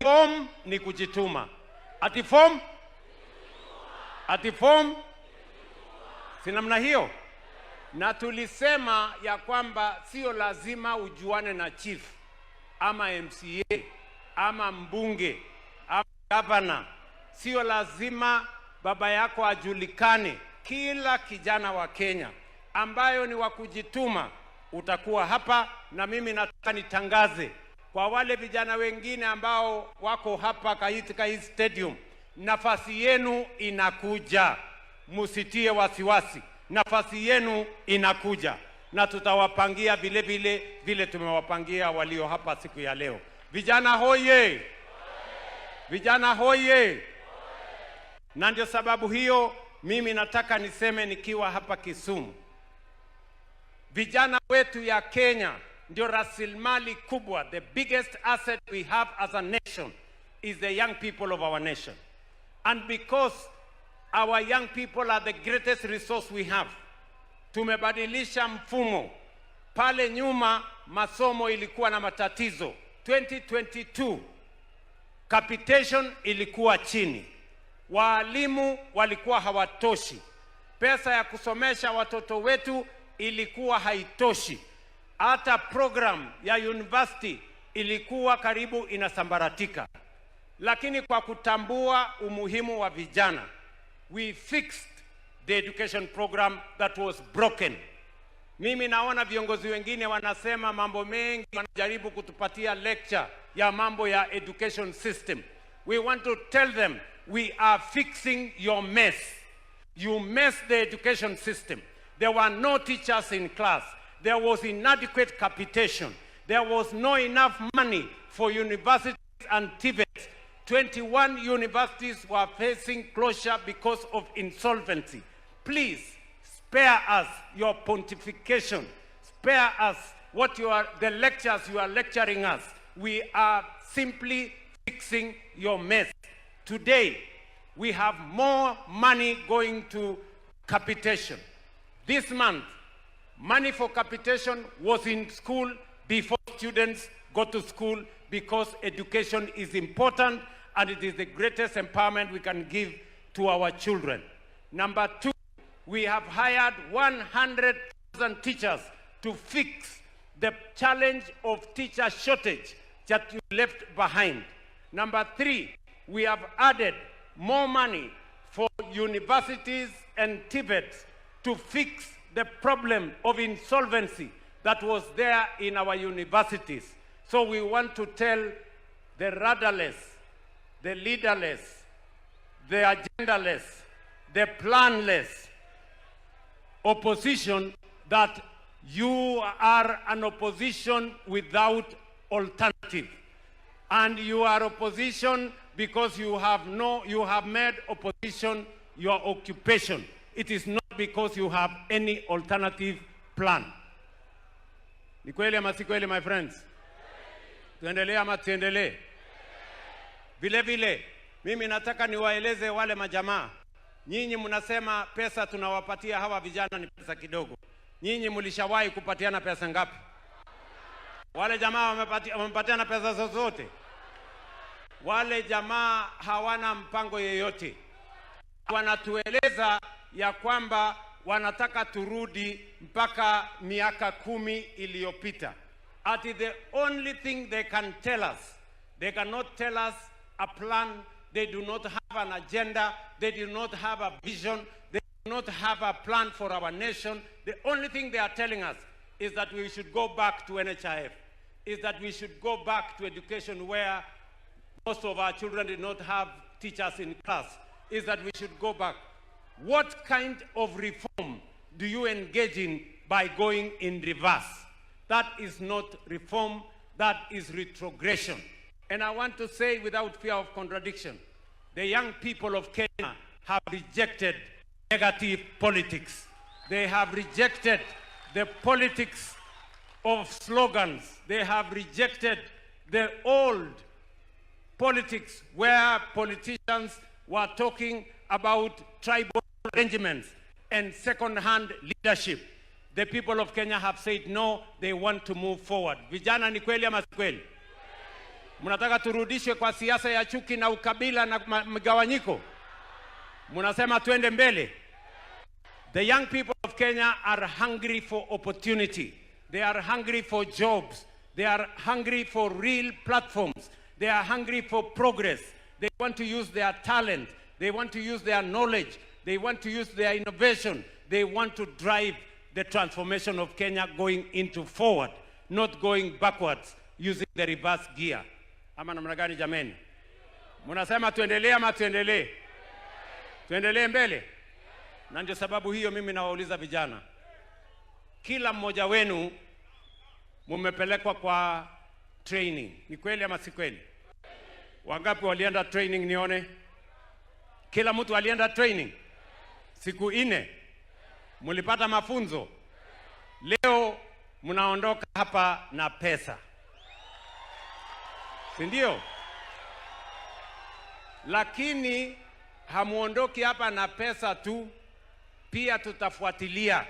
Form ni kujituma. Ati form? Ati form? Si namna hiyo? Na tulisema ya kwamba sio lazima ujuane na chief ama MCA ama mbunge ama gavana, sio lazima baba yako ajulikane. Kila kijana wa Kenya ambayo ni wa kujituma utakuwa hapa, na mimi nataka nitangaze kwa wale vijana wengine ambao wako hapa katika hii stadium, nafasi yenu inakuja, msitie wasiwasi, nafasi yenu inakuja na tutawapangia vile vile vile tumewapangia walio hapa siku ya leo. Vijana hoye! Vijana hoye! Na ndio sababu hiyo mimi nataka niseme nikiwa hapa Kisumu, vijana wetu ya Kenya ndio rasilimali kubwa. The biggest asset we have as a nation is the young people of our nation. And because our young people are the greatest resource we have, tumebadilisha mfumo. Pale nyuma masomo ilikuwa na matatizo. 2022 capitation ilikuwa chini, waalimu walikuwa hawatoshi, pesa ya kusomesha watoto wetu ilikuwa haitoshi, hata program ya university ilikuwa karibu inasambaratika. Lakini kwa kutambua umuhimu wa vijana, we fixed the education program that was broken. Mimi naona viongozi wengine wanasema mambo mengi, wanajaribu kutupatia lecture ya mambo ya education system. We want to tell them we are fixing your mess. You messed the education system. There were no teachers in class. There was inadequate capitation. There was no enough money for universities and TVETs. 21 universities were facing closure because of insolvency. Please spare us your pontification. Spare us what you are, the lectures you are lecturing us. We are simply fixing your mess. Today, we have more money going to capitation. This month, money for capitation was in school before students go to school, because education is important and it is the greatest empowerment we can give to our children. Number two, we have hired 100,000 teachers to fix the challenge of teacher shortage that you left behind. Number three, we have added more money for universities and TVETs to fix the problem of insolvency that was there in our universities. So we want to tell the rudderless, the leaderless, the agendaless, the planless opposition that you are an opposition without alternative. And you are opposition because you have no, you have made opposition your occupation. It is not because you have any alternative plan. Ni kweli ama si kweli, my friends? Tuendelee ama tuendelee? Vile vile mimi nataka niwaeleze wale majamaa, nyinyi mnasema pesa tunawapatia hawa vijana ni pesa kidogo. Nyinyi mlishawahi kupatiana pesa ngapi? Wale jamaa wamepatiana pesa zozote? Wale jamaa hawana mpango yeyote. Wanatueleza ya kwamba wanataka turudi mpaka miaka 10 iliyopita. Ati the only thing they can tell us, they cannot tell us a plan, they do not have an agenda, they do not have a vision, they do not have a plan for our nation. The only thing they are telling us is that we should go back to NHIF, is that we should go back to education where most of our children did not have teachers in class, is that we should go back. What kind of reform do you engage in by going in reverse? That is not reform, that is retrogression. And I want to say without fear of contradiction, the young people of Kenya have rejected negative politics. They have rejected the politics of slogans. They have rejected the old politics where politicians were talking about tribal arrangements and second-hand leadership. The people of Kenya have said no, they want to move forward. Vijana, ni kweli ama si kweli? Mnataka turudishwe kwa siasa ya chuki na ukabila na mgawanyiko? Mnasema tuende mbele? The young people of Kenya are hungry for opportunity. They are hungry for jobs. They are hungry for real platforms. They are hungry for progress. They want to use their talent. They want to use their knowledge. They want to use their innovation. They want to drive the transformation of Kenya going into forward, not going backwards using the reverse gear. Ama namna gani jameni? Mnasema tuendelee ama tuendelee? Tuendelee mbele? Na ndio sababu hiyo mimi nawauliza vijana, kila mmoja wenu mumepelekwa kwa training. Ni kweli ama si kweli? Wangapi walienda training nione? Kila mtu alienda training siku 4, mulipata mafunzo. Leo mnaondoka hapa na pesa, si ndio? Lakini hamuondoki hapa na pesa tu, pia tutafuatilia.